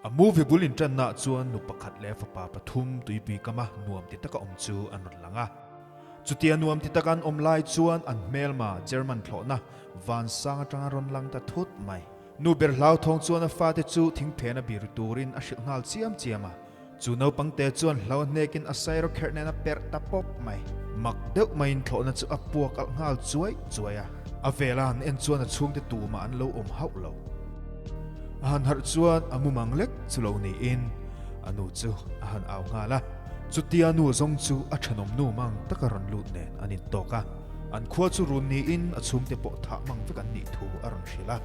A movie bul inṭannaah chuan nu pakhat leh fapa pathum tuipui kama nuam ti taka awm chu an rawn lang a. Chutia nuam ti taka an awm lai chuan an hmelma German thlawhna vansang aṭanga rawn lang ta thut mai. Nu ber hlauthawng chuan a fate chu thingphena bir turin a hrilh nghal chiam chiam a. Chu naupangte chuan hlo hnekin a sairaw kherh nen a perh ta pawp mai. Mak deuh maiin thlawhna chu a puak alh nghal chuai chuai a. A vela han en chuan a chhungte tumah an lo awm hauh lo. A han harh chuan a mumang lek chu lo niin a nu chu a han au nghal a. Chutia nu zawng chu a thenawm nu mang taka rawn lut nen an intawk a. An khua chu run niin a chhungte pawh thah mang vek an nih thu a rawn hrilh a.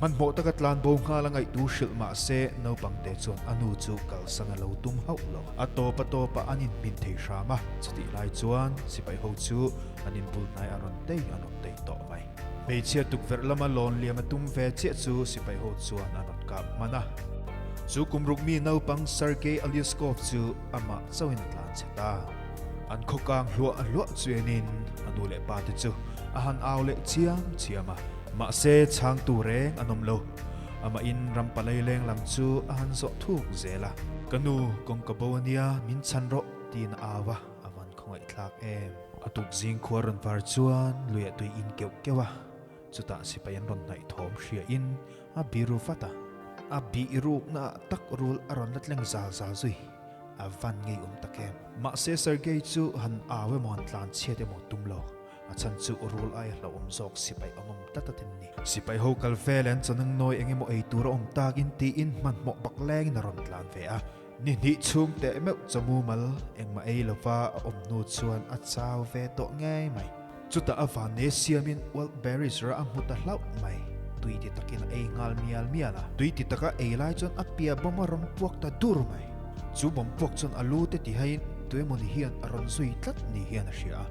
Hmanhmawh taka tlan bo nghal a ngaihtu hrilh mah se naupangte chuan a nu chu kalsan a lo tum hauh lo. A tawp a tawpah an inhmin thei hram a, chutih lai chuan sipai ho chu an inbul hnai a rawn tei an rawn tei tawh mai. Hmeichhia tukverh lama lawn liam a tum ve chiah chu sipai ho chuan an rawn kap hman a. Chu kum ruk mi naupang Sergei Alyaskov chu amah chauhin a tlan chhe ta. An khawkang hluah hluah chuanin a nu leh pa te chu a han au leh chiam chiam a. Mahse, chhangtu reng an awm lo. Amahin ram palai leng lam chu a han zawh thuk zel a. Ka nu, kawngka bo a nia, min chhan rawh, tiin a au a, a van khawngaihthlak em. A tukzing khua rawn var chuan luiah tui in keuh keuh a, chutah sipai an rawn hnaih thawm hriain a biru vat a. A bih rukna ah tak rul a rawn la tleng zal zal zui, a van ngeiawm tak em. Mahse, Sergei chu han au emaw han tlan chhiat emaw tum lo. A chhan chu rul aia hlauhawm zawk sipai ang awm tlat a tin ni. Sipai ho kal vel an chanang nawi eng emaw ei tur a awm takin tiin hmanhmawh bak lengin a rawn tlan ve a. Ni hnih chhung teh meuh chamu mal engmah ei lova a awm hnu chuan a chau ve tawh ngei mai. Chutah a vanne siamin Wild Berries rah a hmu ta hlauh mai. Tui ti takin a ei nghal mial mial a. Tui ti taka ei lai chuan a pia bawm a rawn puak ta dur mai. Chu bawm puak chuan a lu te tihaiin tuemawni hian a rawn zui tlat ni hian a hria a.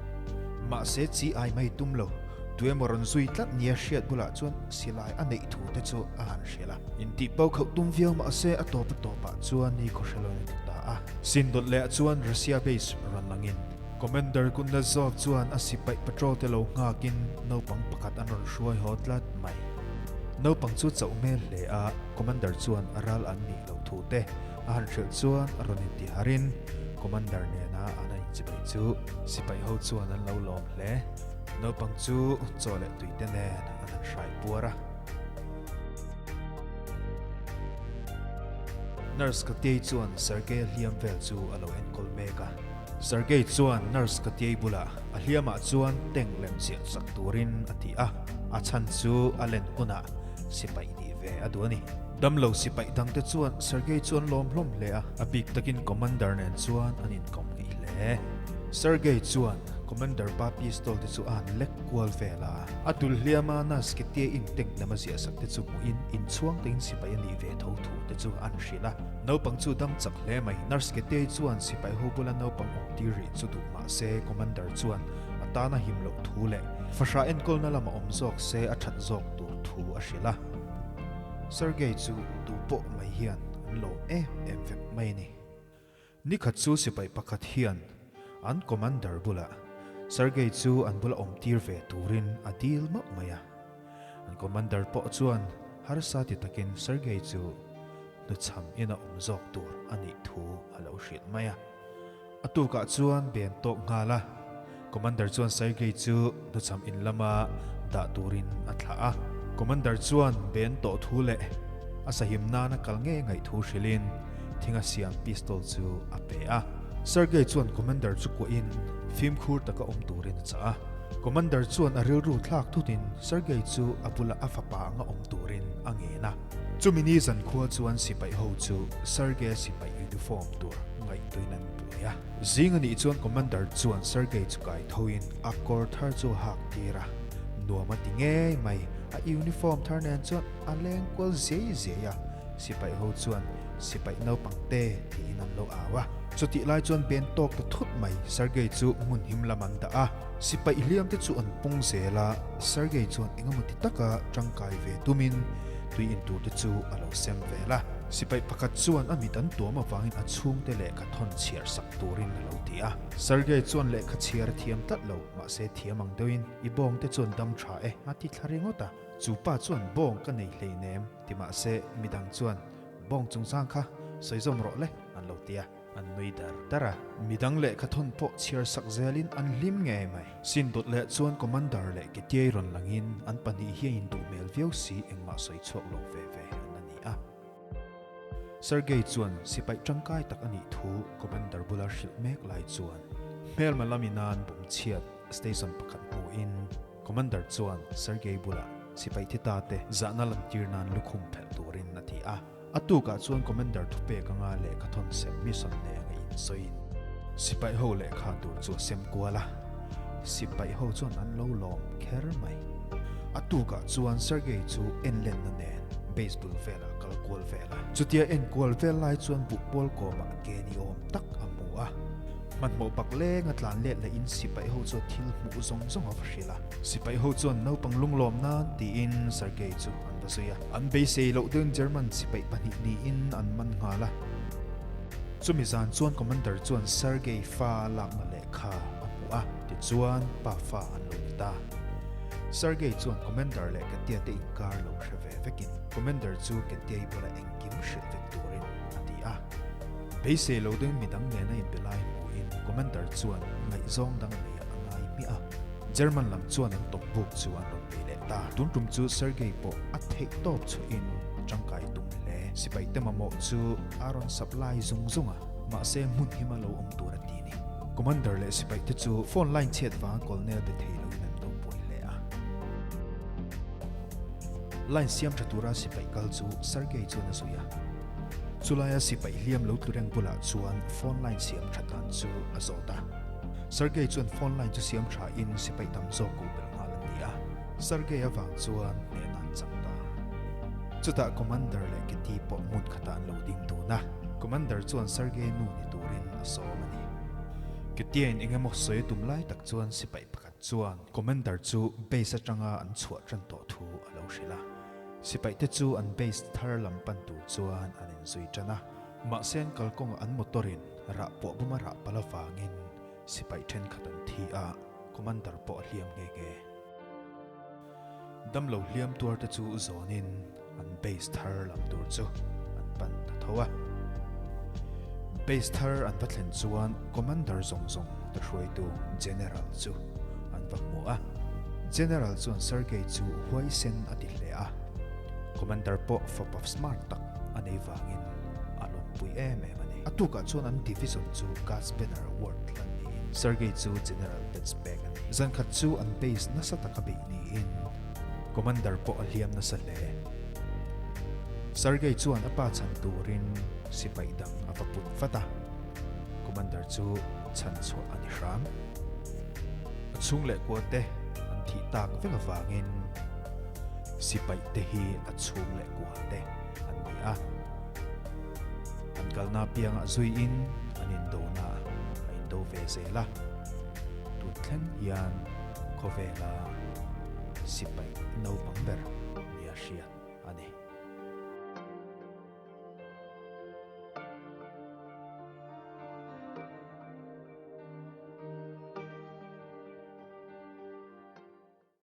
Mahse chi ai mai tum lo, tuemaw rawn zui tlat nia hriat bulah chuan silai a neih thu te chu a han hrilh a. Intih pau khauh tum viau mahse a tawp a tawpah chuan ni khawhreloin a ti ta a. Sindawt leh ah chuan Russia base rawn langin Commander Kuznetsov chuan a sipaih patrol te lo nghakin naupang pakhat an rawn hruai haw tlat mai. Naupang chu chauh hmel hle a, Commander chuan a ral an nih loh thu te a han hrilh chuan a rawn inti harin Commander nena an han inchibai chu sipai ho chuan an lo lawm hle. Naupang chu chaw leh tuite nen an han hrai puar a. Nurse Katiei chuan Sergei hliam vel chu a lo enkawl mek a. Sergei chuan Nurse Katiei bulah a hliamah chuan tank lem chiah chak turin a ti a, a chhan chu a len hunah sipai nih ve a duh a ni. Damlo sipai dangte chuan Sergei chu an lawm hlawm hle a, a bik takin Commander nen chuan an inkawm ngeih hle. Sergei chuan Commander pa pistol te chu a han lek kual vel a, a dul hliama nurse ketia in tank lem a ziahsak te chu hmuhin inchhuang takin sipai a nih ve tho thu te chu an hrilh a. Naupang chu dam chak hle mai. Nurse ketia chuan sipai ho bula naupang awm tir rih chu duh mah se Commander chuan a tana him loh thu leh fahrah enkawlna lama awm zawk se a that zawk tur thu a hrilh a. Sergei chu duh pawh mai hian an lawm em em vek mai a ni. Nikhat chu sipai pakhat hian an commander bulah Sergei chu an bula awm tir ve turin a dil mauh mai a. An commander pawh chuan harsa ti takin Sergei chu hnuchham ina awm zawk tur a nih thu a lo hrilh mai a. A tukah chuan ben tawk nghal a, Commander chuan Sergei chu hnuchham in lama dah turin a thlah a. Commander chuan ben tawh thu leh a sahim nana kal ngei ngaih thu hrilhin thinga siam pistol chu a pe a. Sergei chuan Commander chu kuahin fimkhur taka awm turin a chah a. Commander chuan a rilru thlak thutin Sergei chu a bula a fapa anga awm turin a ngen a. Chumi ni zankhua chuan sipai ho chu Sergei sipai uniform tur ngaihtuin an buai a. Zing a nih chuan Commander chuan Sergei chu kai thoin a kawr thar chu a hak tir a, nuam a ti ngei mai. A uniform thar nen chuan a leng kual ziai ziai a, sipai ho chuan sipai naupang te tiin an lo au a. Chutih lai chuan ben tawk ta thut mai Sergei chu hmun him lam an dah a, sipai hliam te chu an pung zel a, Sergei chuan engemaw ti taka tangkai ve tumin tui in tur te chu a lo sem vel a. Sipai pakhat chuan a mit an tuam avangin a chhungte lehkha thawn chhiar sak turin a lo ti a. Sergei chuan lehkha chhiar a thiam tlat lo, mahse thiam ang deuhin i bawngte chuan dam tha e a ti thla ringawt a. Chu pa chuan bawng ka nei hleinem ti mahse midang chuan. Bawng chungchang kha sawi zawm rawh le, an lo ti a. An nui dar dar a. Midang lehkha thawn pawh chhiar sak zelin an hlim ngei mai. Sin dawt leh chuan Commander leh Ketiai rawn langin an pahnih hi a induh hmel viau si engmah sawi chhuak lo ve ve an la ni a. Sergei chuan sipai tangkai tak a nih thu Commander bula hrilh mek lai chuan hmelma lamin an bum chhiat station pakhat hmuhin Commander chuan Sergei bulah sipai thi ta te zahna lantir nan lukhum phelh turin a ti a. A tukah chuan Commander thupek anga lehkha thawn sem mission nei anga insawiin sipai ho lehkha tur chu a sem kual a, sipai ho chuan an lo lawm kher mai. A tukah chuan Sergei chu enlenna nen base bul velah kal kual vel a. Chutia enkual vel lai chuan buhpawl kawmah ke ni awm tak a hmu a. Hmanhmawh bak lenga tlan let lehin sipai ho chu thil hmuh zawng zawng a va hrilh a. Sipai ho chuan naupang lunglawm nan tiin Sergei chu an va zui a. An beisei loh deuhin German sipai pahnih niin an man nghal a. Chumi zan chuan Commander chuan Sergei fa lakna lehkha a hmu a, tichuan pa fa an lo ni ta. Sergei chuan Commander leh Katia te inkar lo hre ve vekin Commander chu Katiai bula engkim hrilh vek turin a ti a. Beisei lo deuhin midang nena inbe lai hmuhin Commander chuan ngaihzawng dang neih a ngai hmiah a. German lam chuan an tawp buk chu an rawn bei leh ta. Tun tum chu Sergei pawh a theih tawp chhuahin tangkai tum hle. Sipai te mamawh chu a rawn supply zung zung a, mahse hmun hima lo awm tur a ti ni. Commander leh sipai te chu phone line chhiat vanga colonel be thei loin an lo buai hle a. Line siam tha tura sipai kal chu Sergei chuan a zui a. Chulaia sipai hliam lo tlu reng bulah chuan phone line siam tha tan chu a zawt a. Sergei chuan phone line chu siam tha in sipai tam zawk ko belh nghal an ni a. Sergei avang chuan hnehna an chang ta. Chutah Commander leh Kitty pawh hmun khatah an lo ding dun a. Commander chuan Sergei nu ni turin a sawm a ni. Kitty-in eng emaw sawi a tum lai tak chuan sipai pakhat chuan Commander chu base atanga an chhuah tan tawh thu a lo hrilh a. Sipaite chu an base thar lam pan tur chuan an inzui tan a. Mahse an kalkawngah an motor-in rah pawh buma rah palh avangin sipai thenkhat an thi a, Commander pawh a hliam nghe nghe. Damlo hliam tuarte chu zawnin an base thar lam tur chu an pan ta tho a. Base thar an va thlen chuan Commander zawng zawng te hruaitu General chu an va hmu a. General chuan Sergei chu huaisen a ti hle a. Commander pawh fapa smart tak a nei vangin a lawmpui em em a ni. A tukah chuan an division chu Gas Banner Award hlan niin Sergei chu General Badge pek a ni. Zan khat chu an base nasa taka beih niin Commander pawh a hliam nasa hle. Sergei chuan a pa chhan turin sipai dang a va put vat a, Commander chu chhan chhuah a ni hram. A chhung leh kua te an thih tak vek avangin sipai te hi a chhung leh kua te an ni a. An kalna piangah zuiin an indona a indo ve zel a. Tun thleng hian khawvela sipai naupang ber nia hriat a ni.